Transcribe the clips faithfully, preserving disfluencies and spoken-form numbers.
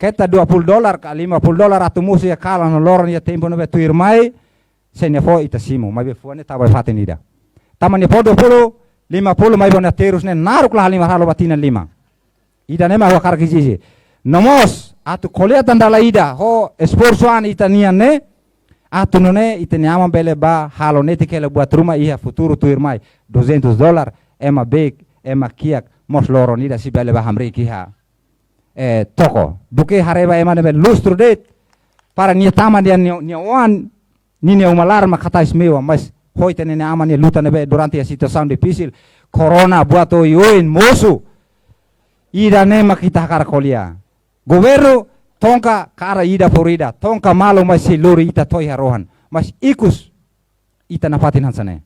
Keta dua puluh dolar ka lima puluh dolar atu mosu iha kalan no loron iha tempu ne'ebé tuirmai, se nia fó ita simu, maibé fuan ne'e tau ba fatin ida. Tanba nia fó dua puluh, lima puluh, maibé nia terus ne'e naruk la halimar halo ba tinan lima. Ida-ne'e mak ha'u hakarak ezije. No mós, atu ko'alia tan dala ida, ho esforsu an ita-nian ne'e, atu nune'e ita-nia aman bele bá halo netik hela buat ruma iha futuru tuirmai. Duzentos dolar, ema beik, ema kiak, mós loron ida sei bele bá hamriik iha, eh, toko. Duké haree ba ema ne'ebé lustru de'it, para nia tama dehan nia, nia oan, ninia uma laran mak hatais mewah, mas ho ita-nia aman nia luta ne'ebé durante iha situasaun difisil, korona, buat oioin, mosu. Ida-ne'e mak ita hakarak ko'alia. Governu, tonka karik ida por ida, tonka malu, mas sei lori ita to'o iha rohan. Mas ikus ita nafatin hanesan ne'e.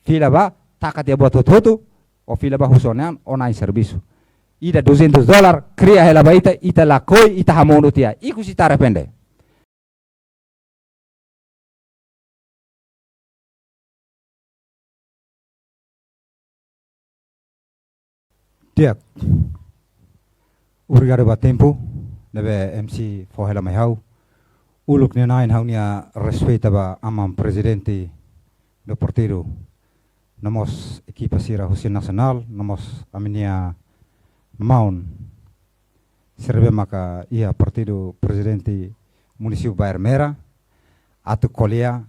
Fila bá, taka tiha buat hotu-hotu, ou fila bá husu ó-nia an, ó-nia servisu. Ida duzentos dolar, kria hela ba ita, ita lakohi, ita hamonu tiha. Ikus ita arrepende. Di'ak. Obrigadu ba tempu ne'ebé M C fó hela mai ha'u. Uluk nia na'in ha'u-nia respeitu ba aman prezidente do partidu, no mós ekipa sira husi nasionál, no mós ami-nia maun sira ne'ebé maka iha partidu, prezidente munisípiu Bairru Mera, atu ko'alia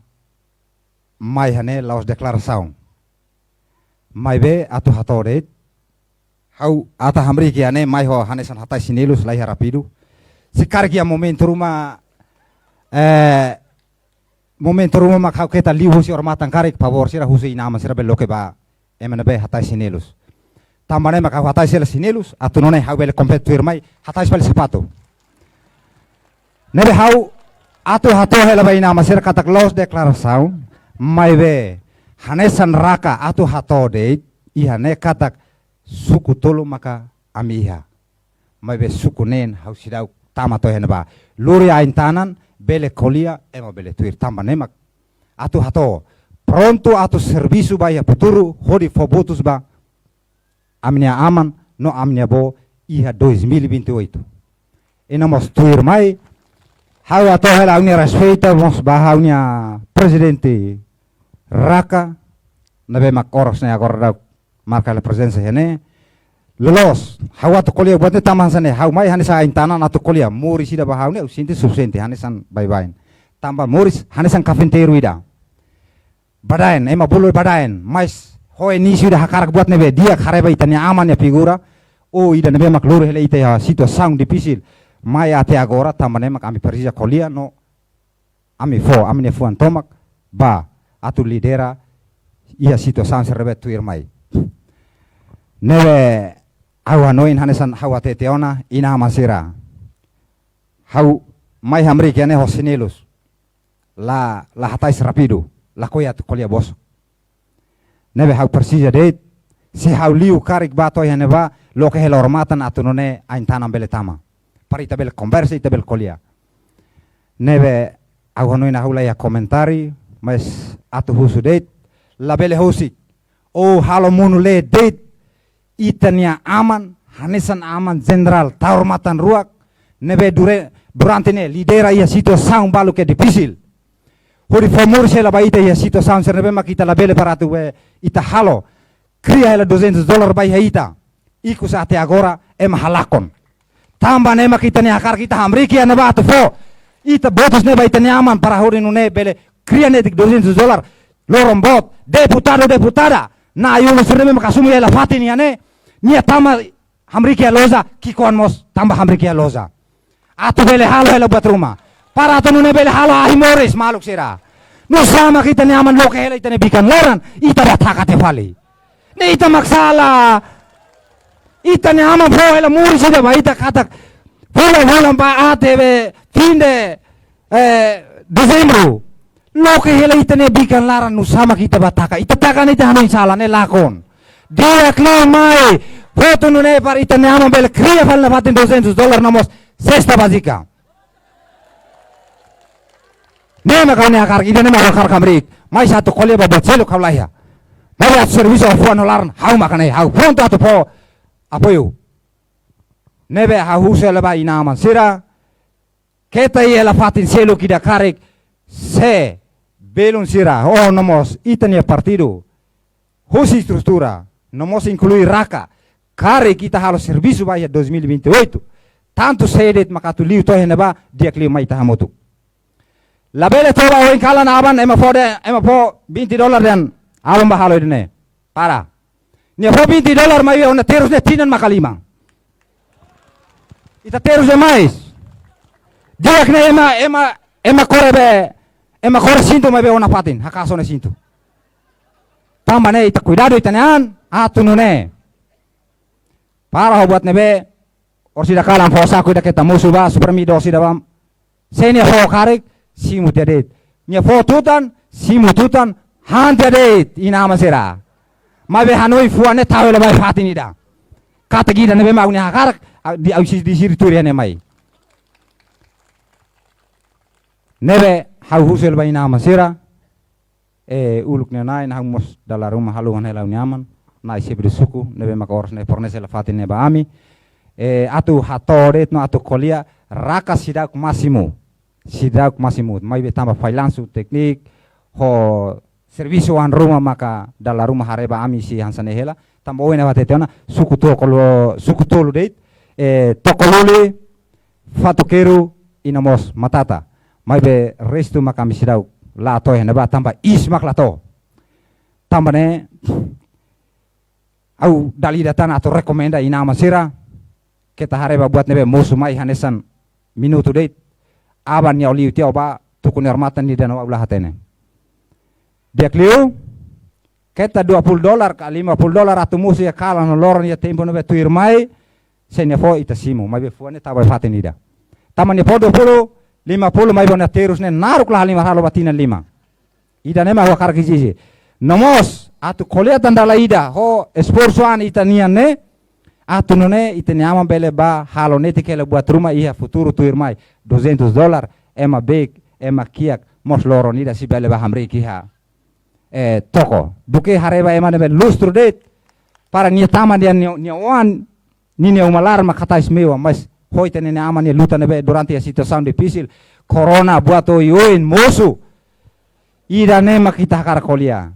mai hanesan la'ós deklarasaun. Maibé atu hato'o de'it, ha'u atu hamriik iha ne'e mai ho hanesan hatais xinelus, la iha rápidu. Se karik iha momentu ruma, eh, momentu ruma mak ha'u keta liu husi odamatan karik, favór sira husu inan-aman sira bele loke ba ema ne'ebé hatais xinelus. Tanba ne'e mak ha'u hatais hela xinelus, atu nune'e ha'u bele kompete tuirmai, hatais fali sapatu. Ne'ebé ha'u atu hato'o hela ba inan-aman sira katak la'ós deklarasaun, maibé hanesan Raka atu hato'o de'it, iha ne'e katak suku tolu maka ami iha. Maibé suku neen ha'u seidauk tama to'o iha ne'ebá. Lori ain-tanan, bele ko'alia, ema bele tuir, tanba ne'e mak atu hato'o. Prontu atu servisu ba iha futuru, hodi fó votus ba ami-nia aman no ami-nia avó iha dois mil e vinte e oito. I no mós tuirmai, ha'u hato'o hela ha'u-nia respeitu mós ba ha'u-nia prezidente Raka, ne'ebé mak oras ne'e agora daudaun marka hela prezensa iha ne'e. Loloos, ha'u atu ko'alia buat ne'e tanba hanesan ne'e, ha'u mai hanesan ain-tanan atu ko'alia, moris ida ba ha'u ne'e, ha'u sente sufisiente, hanesan baibain. Tanba moris, hanesan kafenteiru ida. Badaen, ema bolu badaen, mas ho inísiu ida hakarak buat ne'ebé di'ak haree ba ita-nia aman nia figura, ou ida ne'ebé mak lori hela ita iha situasaun difisil, mai até agora, tanba ne'e mak ami presiza ko'alia no ami fó, ami-nia fuan tomak, bá, atu lidera iha situasaun sira ne'ebé tuirmai. Ne'ebé ha'u hanoin hanesan ha'u hatete ona, inan-aman sira. Ha'u mai hamriik iha ne'e ho xinelus. La, la hatais rápidu, lakohi atu ko'alia bosok. Ne'ebé ha'u presiza de'it, se ha'u liu karik bá to'o iha ne'ebá, loke hela odamatan atu nune'e ain-tanan bele tama. Para ita bele konversa, ita bele ko'alia. Ne'ebé ha'u hanoin ha'u la iha komentáriu, mas atu husu de'it, labele husik. Ou halo monu lee de'it, ita-nia aman, hanesan aman jenerál, taur matan ruak, ne'ebé dure-, durante ne'e lidera iha situasaun balu ke difisil. Hodi fó moris hela ba ita iha situasaun sira ne'ebé mak ita labele para atu, eh, ita halo. Kria hela duzentos dolar ba iha ita. Ikus até agora, ema halakon. Tanba ne'e mak ita-nia hakarak ita hamriik iha ne'ebá atu fó ita votus ne'e ba ita-nia aman para hodi nune'e bele kria netik duzentos dolar. Loron boot, deputadu, deputada, na'i-ulun sira ne'ebé mak asume hela fatin iha ne'e, nia tama hamriik iha loja, ki'ikoan mós tama hamriik iha loja. Atu bele halo hela buat ruma. Para atu nune'e bele halo ahi moris maluk sira. Nusá mak ita-nia aman loke hela ita-nia bikan laran, ita bá taka tiha fali. Ne'e ita mak sala. Ita-nia aman fó hela moris ida ba ita katak fulan-fulan bá até be fin de, eh, Dezembru. Loke hela ita-nia bikan laran, nusá mak ita bá taka. Ita taka ne'e ita hanoin sala, ne'e lakon. Di'ak liu mai. Votu nune'e para ita-nia aman bele kria fali nafatin duzentos dolar no mós sesta bázika. Ne'e mak ha'u-nia hakarak, ida-ne'e mak ha'u hakarak hamriik. Mas atu ko'alia ba buat seluk ha'u la iha. Mas atu servisu ba fuan no laran, ha'u mak ne'e, ha'u prontu atu fó apoiu. Ne'ebé ha'u husu hela ba inan-aman sira, Keta iha hela fatin seluk ida karik, se belun sira, oh, no mós ita-nia partidu, husi estrutura, no mós inklui Raka, karik ita halo servisu ba iha dois mil e vinte e oito, tantu sé de'it maka atu liu to'o iha ne'ebá, di'ak liu mai ita hamutuk. Labele toba oin kalan aban ema fó de'it, ema fó vinte dólar dehan, aban bá halo ida-ne'e. Para. Nia fó vinte dólar maibé ona terus ne'e tinan maka lima. Ita terus demais. Di'ak ne'e ema, ema, ema kore be, ema kore sintu maibé ona fatin, hakaso ona sintu. Tanba ne'e ita kuidadu ita-nia an, atu nune'e. Para ho buat ne'ebé, orsida kalan fó saku ida keta mosu ba, Supermi dosi da bam. Se nia fó karik, simu tiha de'it. Nia fó tutan, simu tutan, han tiha de'it, inan-aman sira. Maibé hanoin fuan ne'e tau hela ba iha fatin ida. Katak ida ne'ebé mak nia hakarak, a, di, a, di, di siri turi ne'e mai. Ne'ebé ha'u husu hela ba inan-aman sira, eh, uluk ne'e nai, ha'u mós dala ruma haluhan hela ha'u-nia aman, nai xefe suku, ne'ebé maka oras ne'e fornese hela fatin ne'e ba ami. Eh, atu hato'o de'it no atu ko'alia, Raka seidauk másimu. Seidauk másimu. Maibé tanba fallansu tékniku, ho servisu oan ruma maka dala ruma haree ba ami sei hanesan ne'e hela. Tanba oin ne'e hatete ona, suku tolu, suku tolu de'it, eh, Tokoluli, Fatukeru, i no mós Matata. Maibé restu maka ami seidauk la to'o iha ne'ebá tanba iis mak la to'o. Tanba ne'e, ha'u dala ida tan atu rekomenda inan-aman sira, keta haree ba buat ne'ebé mosu mai hanesan minutu de'it. Aban nia o liu tiha o bá, tuku nia odamatan ida no ha'u la hatene. Di'ak liu, keta dua puluh dólar ka lima puluh dólar atu mosu iha kalan no loron iha tempu ne'ebé tuirmai, se nia fó ita simu, maibé fuan ne'e tau ba iha fatin ida. Tanba nia fó dua puluh, lima puluh maibé ona terus ne'e naruk la halimar halo ba tinan lima. Ida-ne'e mak ha'u hakarak ezije. No mós, atu ko'alia tan dala ida, ho esforsu an ita-nian ne'e, atu nune'e ita-nia aman bele bá halo netik hela buat ruma iha futuru tuirmai, duzentos dólar, ema beik, ema kiak, mós loron ida sei bele bá hamriik iha, eh, toko. Duké haree ba ema ne'ebé lustru de'it, para nia tama nia, nia, nia oan, ninia uma laran mak hatais mewah, mas ho ita-nia aman nia luta ne'ebé durante iha situasaun difisil, korona, buat oioin, mosu. Ida-ne'e mak ita hakarak ko'alia.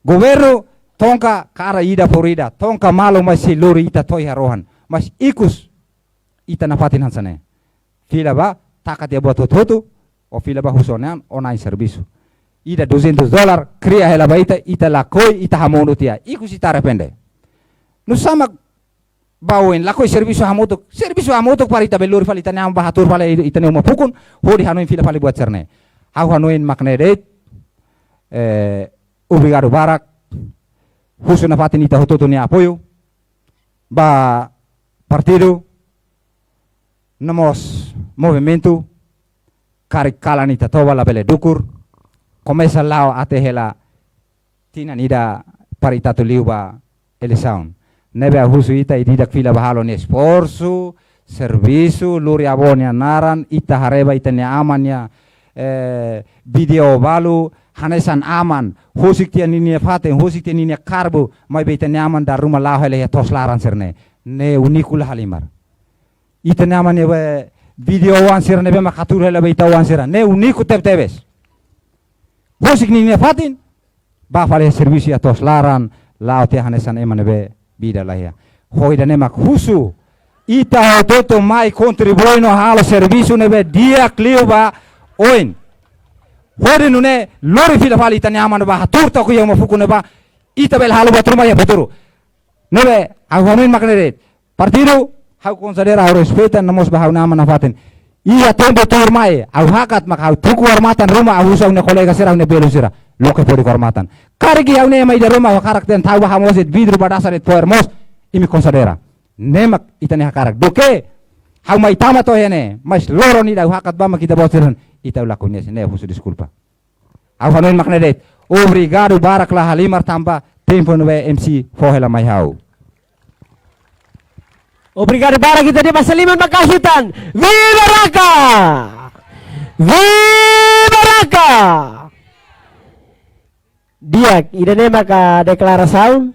Governu, tonka, kara ida por ida, tonka malu, mas sei lori ita to'o iha rohan. Mas ikus, ita nafatin hanesan ne'e. Fila bá, taka tiha buat hotu-hotu, o fila bá husu o-nia an, o na'in servisu. Ida duzentos dólar, kria hela ba ita, ita lakohi, ita hamonu tiha. Ikus ita arrepende. Nusá mak bá oin, lakohi servisu hamutuk, servisu hamutuk para ita bele lori fali ita-nia an bá hatuur fali ita-nia uma fukun, hodi hanoin fila fali buat sira-ne'e. Ha'u hanoin mak ne'e de'it, eh, obrigadu barak, husu nafatin ita hotu-hotu nia apoiu ba partidu, no mós movimentu, karik kalan ita toba labele dukur, komesa la'o até hela tinan ida para ita atu liu ba eleisaun. Ne'ebé ha'u husu ita ida-idak fila bá halo nia esforsu, servisu, lori avó nia naran, ita haree ba ita-nia aman nia, eh, vídeo balu, hanesan aman, husik tiha ninia fatin, husik tiha ninia karbu, maibé ita-nia aman dala ruma la'o hela iha to'os laran sira-ne'e. Ne'e úniku la halimar. Ita-nia aman nia be vídeo oan sira ne'ebé mak hatuur hela ba ita oan sira. Ne'e úniku tebetebes. Husik ninia fatin, bá fali servisu iha to'os laran, la'o tiha hanesan ema ne'ebé vida laiha. Ho ida-ne'e mak husu ita hotu-hotu mai kontribui no halo servisu ne'ebé di'ak liu ba oin. Hodi nune'e lori fila fali ita-nia aman bá hatuur toko iha uma fukun ne'ebá, ita bele halo buat ruma iha futuru. Ne'ebé, ha'u hanoin mak ne'e de'it. Partidu, ha'u konsidera, ha'u respeita, no mós ba ha'u-nia aman nafatin. Iha tempu tuirmai, ha'u hakat mak ha'u tuku odamatan ruma, ha'u husu ha'u-nia kolega sira, ha'u-nia belun sira. Loke fó de'it odamatan. Karik iha ha'u-nia ema ida ruma, ha'u hakarak dehan tau bá hamoos de'it vidru ba dasar de'it fo'er moos, imi konsidera. Ne'e mak ita-nia hakarak. Duké, ha'u mai tama to'o iha ne'e, mas loron ida ha'u hakat bá mak ita-boot sira, ita ulak koñese, ne'e husu deskulpa. Ha'u hanoin mak ne'e de'it. Obrigadu barak la halimar tanba tempu ne'ebé M C fó hela mai ha'u. Obrigadu barak, ita dehan basa liman maka'as uitoan. Viva Raka! Viva Raka! Di'ak, ida-ne'e maka deklarasaun